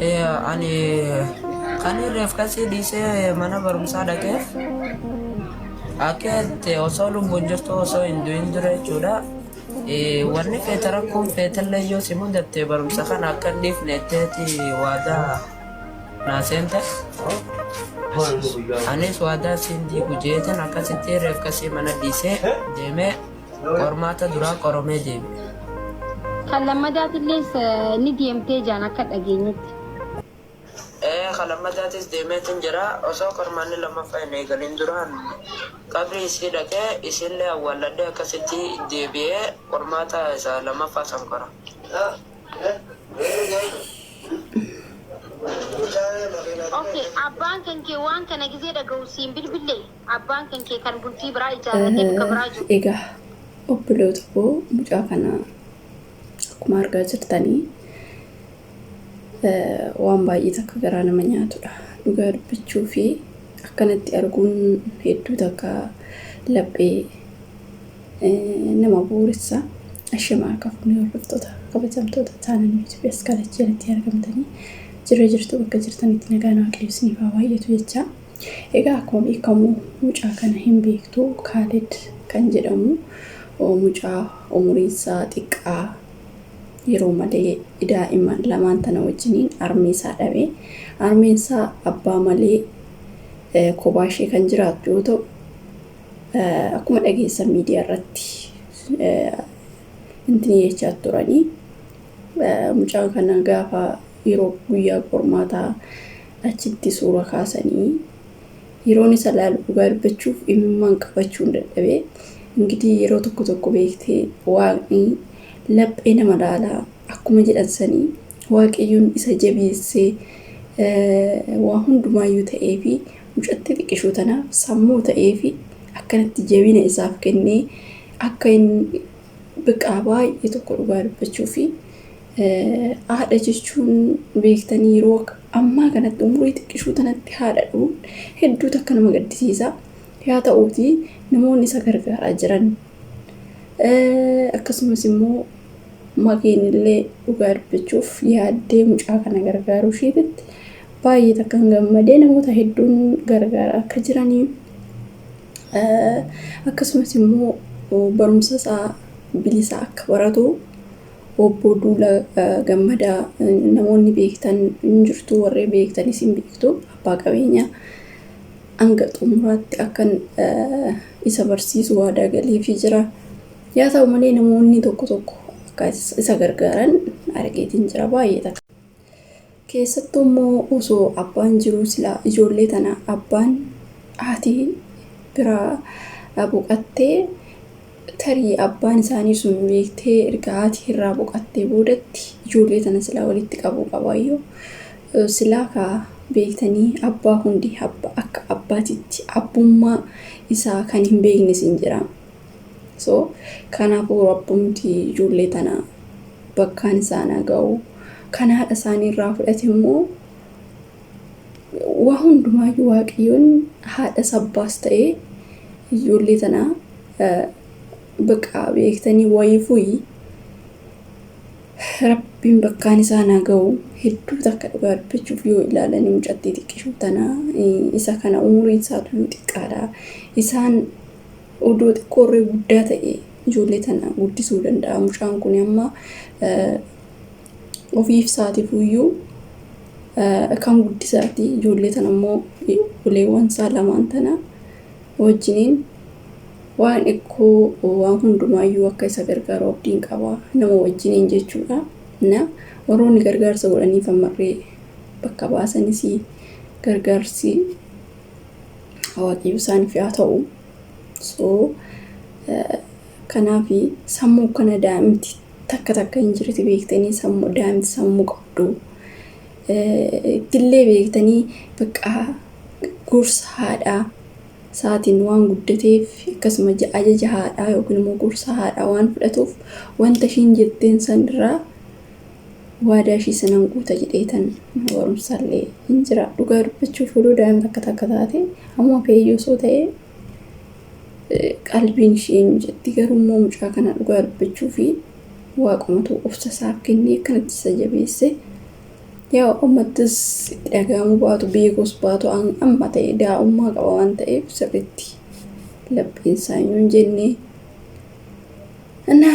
Ani kan reef kasii dhiisee mana barumsaa dhaqeef akka itti osoo lubbuun jirtu osoo hin du'in dura jechuudha. Wanni feete rakkoon feetellee yoo si mudatte barumsa kana akka hin dhiifne jetteeti waadaa naa seente. Anis waadaa siin diigu jeetin akkasitti reef kasii mana dhiisee deemee qormaata duraa qoromee deebi'e. Kan lammadaatillee ni deemtee jaan akka dhageenyutti. Ee, kan lammadaatis deemeetin jira. Osoo qormaanni lammaffaa hin eegalin duraan qabrii isii dhaqee isiillee awwaalladhee akkasitti deebi'ee qormaata isa lammaffaa san qora. Okay, abbaan kan kee waan kana gizee dhaga'u siin bilbillee? Abbaan kan kee kan bultii biraa ijaarratee bakka biraa jiru. Egaa obboloota koo, mucaa kana akkuma argaa jirtanii waan baay'ee takka garaa nama nyaatudha. Dhugaa dubbachuu fi akkanatti arguun hedduu takka laphee nama booressa. Ashamaa harka fuunee hordoftoota kabajamtoota chaanalii YouTube as kalachii jalatti argamtanii jira jirtu, bakka jirtanitti nagaan Waaqayyo isiniif haa baay'atu jecha. Egaa akkuma beekamu mucaa kana hin beektu, Kaalid kan jedhamu mucaa umuriin isaa xiqqaa yeroo malee daa'ima lamaan tana wajjiniin harmee isaa dhabe. Harmeen isaa abbaa malee kophaa ishee kan jiraattu yoo ta'u, akkuma dhageessan miidiyaa irratti intini jechaa turanii, mucaa kana gaafa yeroo guyyaa qormaataa achitti suura kaasanii yeroon isa laalu dhugaa dubbachuuf imimmaan qabachuu hin dadhabee. Ingidihi yeroo tokko tokko beektee Waaqni laphee nama laalaa akkuma jedhan sanii, Waaqayyoon isa jabeessee waa hundumaayyuu ta'ee fi mucattii xiqqishuu tanaaf sammuu ta'ee fi akkanatti jabina isaaf kennee akka inni biqaa baay'ee tokko dhugaa dubbachuu fi haadha jechuun beektanii yeroo ammaa kanatti umurii xiqqishuu tanatti haadha dhabuun hedduu takka nama gaddisiisa. Yaa ta'uuti namoonni isa gargaaraa jiran, akkasumas immoo Mageen illee dhugaa dubbachuuf yaaddee mucaa kana gargaaruu isheetitti baay'ee takkan gammadee. Namoota hedduun gargaaraa akka jiranii, akkasumas immoo barumsa isaa bilisa akka baratu obbo Duula Gammadaa namoonni beektan hin jirtu, warri beektanis hin beektu, abbaa qabeenyaa hanga xumuraatti akkan isa barsiisu waadaa galeefii jira. Yaa ta'u malee namoonni tokko tokko akka isa gargaaran argeetiin jira baay'ee takka. Keessattuu immoo osoo abbaan jiruu silaa ijoollee tana abbaan haati biraa boqattee, tarii abbaan isaanii sun beektee erga haati irraa boqattee boodatti ijoollee tana silaa walitti qabuu qabaayyuu. Silaa kaa beektanii abbaa hundi akka abbaatitti abbummaa isaa kan hin beeknes hin jira. So kanaafuu abbumti ijoollee tana bakkaan isaan haa ga'u. Kan haadha isaanii irraa fudhate immoo waa hundumaayyuu Waaqayyoon haadhas abbaas ta'ee ijoollee tana bakka beektanii wayifuyi Rabbiin bakkaan isaan haa ga'u. Hedduu takka dhugaa dubbachuuf yoo ilaalanii mucattii xiqqishuu tana isa kana umuriin isaatu iyyuu xiqqaadha. Isaan odoo xiqqoorree guddaa ta'e ijoollee tana guddisuu danda'a. Mucaan kun amma ofiif isaatiif iyyuu kan guddisaati. Ijoollee tana immoo obboleewwan isaa lamaan tana wajjiniin waan ikkoo waan hundumaayyuu akka isa gargaaru abdiin qaba, nama wajjiniin jechuudha. Na warroonni gargaarsa godhaniif ammarree bakka baasanis gargaarsi Waaqayyo isaaniif haa ta'u. So kanaaf sammuu kana daa'imti takka takka hin jirti beektanii, sammuu daa'imti sammuu qabdu. Ittillee beektanii bakka gorsa haadhaa isaatiin waan guddateef, akkasuma ajaja haadhaa yookiin immoo gorsa haadhaa waan fudhatuuf, wanta ishiin jetteen san irraa waadaa ishii sanan guuta jedheetan barumsallee hin jira. Dhugaa dubbachuuf odoo daa'ima takka takka taate amma feeyyoo osoo ta'e qalbiin ishii hin jetti. Garuu immoo mucaa kana dhugaa dubbachuu fi Waaqumatu obsa isaaf kennee akkanatti isa jabeesse. Yaa ammattis itti dhaga'amuu baatu beekuus baatu amma ta'e daa'ummaa qaba waan ta'eef sirriitti lapheen isaa hin jenne. Na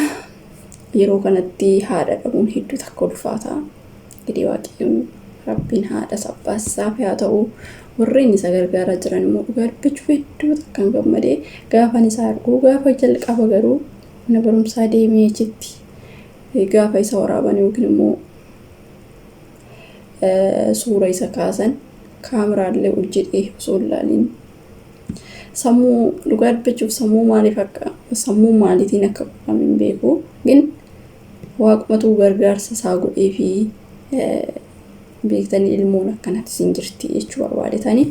yeroo kanatti haadha dhabuun hedduu takka ulfaata. Gadi waaqayyoon rabbiin haadha abbaas isaaf haa ta'u warreen isa gargaaraa jiran immoo dhugaa dubbachuuf hedduu takkaan gammadee gaafan isa arguu gaafa jalqaba garuu mana barumsaa deemee achitti gaafa isa waraaban yookiin immoo suura isa kaasan kaameraallee hojjedhee osoo hin ilaaliin sammuu dhugaa dubbachuuf sammuu maaliif akka sammuu maaliitiin akka qophaa'e hin beeku gin waaqumatu gargaarsa isaa godhee fi beektanii ilmoon akkanatti isin jirti jechuu barbaadetanii.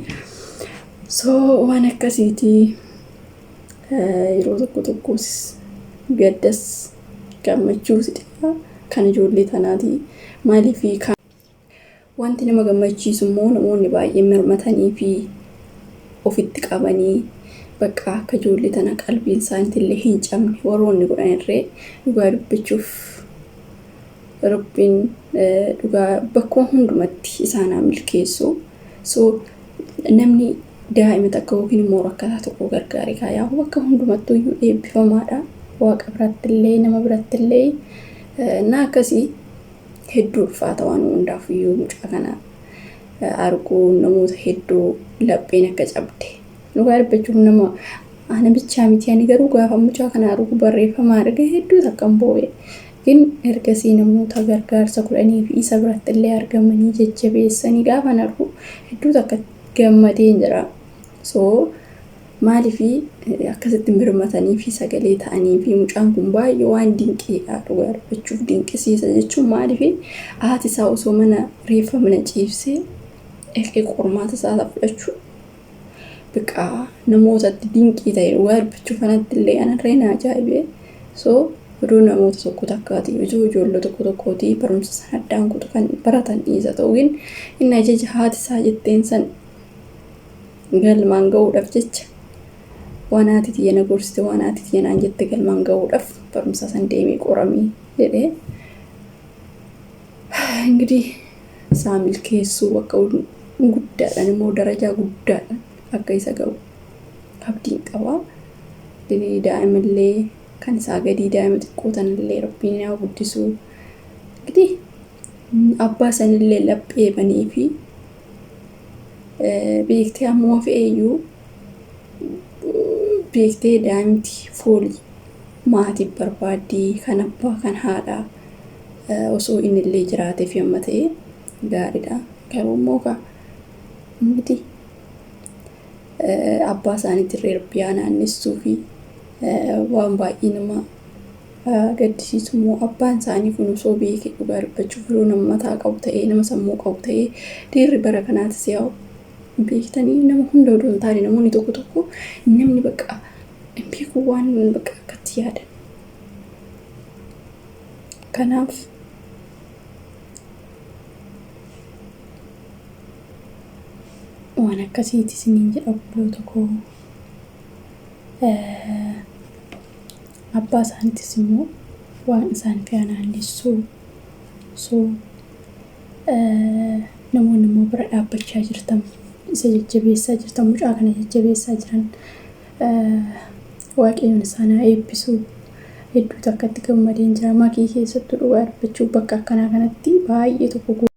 So waan akkasiitii yeroo tokko tokkos gaddas gammachuus kan ijoollee tanaati. Maaliif wanti nama gammachiisu immoo namoonni baay'een mirmatanii fi ofitti qabanii bakka akka ijoollee tana qalbiin isaaniitillee hin cabne warroonni godhan irree dhugaa dubbachuuf rabbiin dhugaa bakkuma hundumatti isaan haa milkeessu. So namni daa'ima takka yookiin immoo rakkataa tokko gargaare kaayaa bakka hundumattuu iyyuu eebbifamaadha. Waaqa birattillee nama birattillee na akkasii hedduu ulfaata waan hundaaf iyyuu mucaa kana arguun namoota hedduu lapheen akka cabde. Dhugaa dubbachuuf nama ana bichaa miti ani garuu gaafa mucaa kana argu barreeffama arge hedduu takkan boo'e. Gin ergasii namoota gargaarsa godhanii fi isa biratti illee argamanii jajjabeessanii gaafan argu hedduu takka gammadeen jira. So maaliif akkasitti mirmatanii fi sagalee ta'anii fi mucaan kun baay'ee waan dinqiidha dhugaa dubbachuuf dinqisiisa jechuun maaliif haati isaa osoo mana reeffa mana ciibsee dhaqee qormaata isaa fudhachuu biqaa namootatti dinqii ta'e dhugaa dubbachuuf kanatti illee anarree na ajaa'ibee. So oduu namoota tokko takkaati osoo ijoollee tokko tokkooti barumsa sana addaan kutu kan baratan dhiisa ta'uun inni ajaja haati isaa jetteen san galmaan ga'uudhaaf jecha waan haati tiyya na gorsite waan haati tiyya naan jette galmaan ga'uudhaaf barumsa san deemee qoramii jedhee እንግዲህ isaa milkeessuu bakka guddaadhaan immoo darajaa guddaadhaan akka isa ga'u abdiin qaba. Daa'imillee kan isaa gadii daa'ima xiqqoo tanallee rabbiin haa guddisu. እንግዲህ abbaa sanillee laphee banii fi beektee ammoo fe'eeyyuu beektee daa'imti foolii maatiif barbaaddii kan abbaa kan haadhaa osoo inni illee jiraatee fi amma ta'e gaariidha. Garuu immoo kaa miti abbaa isaaniitti illee rabbi haa naannessuu fi waan baay'ee nama gaddisiisu immoo abbaan isaanii kun osoo beekee dhugaa dubbachuuf yeroo nama mataa qabu ta'ee nama sammuu qabu ta'ee dhiirri bara kanaatis yaa'u beektanii nama hunda odoo hin taane namoonni tokko tokko namni bakka hin beeku waan bakka akkatti yaadan. Kanaaf waan akkasiiti isiniin jedha obboloota koo. Abbaa isaaniitis immoo waan isaan haa naannessuu. So namoonni immoo bira dhaabbachaa jirtan isa jajjabeessaa jirtan mucaa kana jajjabeessaa jiran waaqayyoon isaan haa eebbisu. Hedduu takkatti gammadeen jira. Makii keessattuu dhugaa dubbachuuf bakka akkanaa kanatti baay'ee tokko.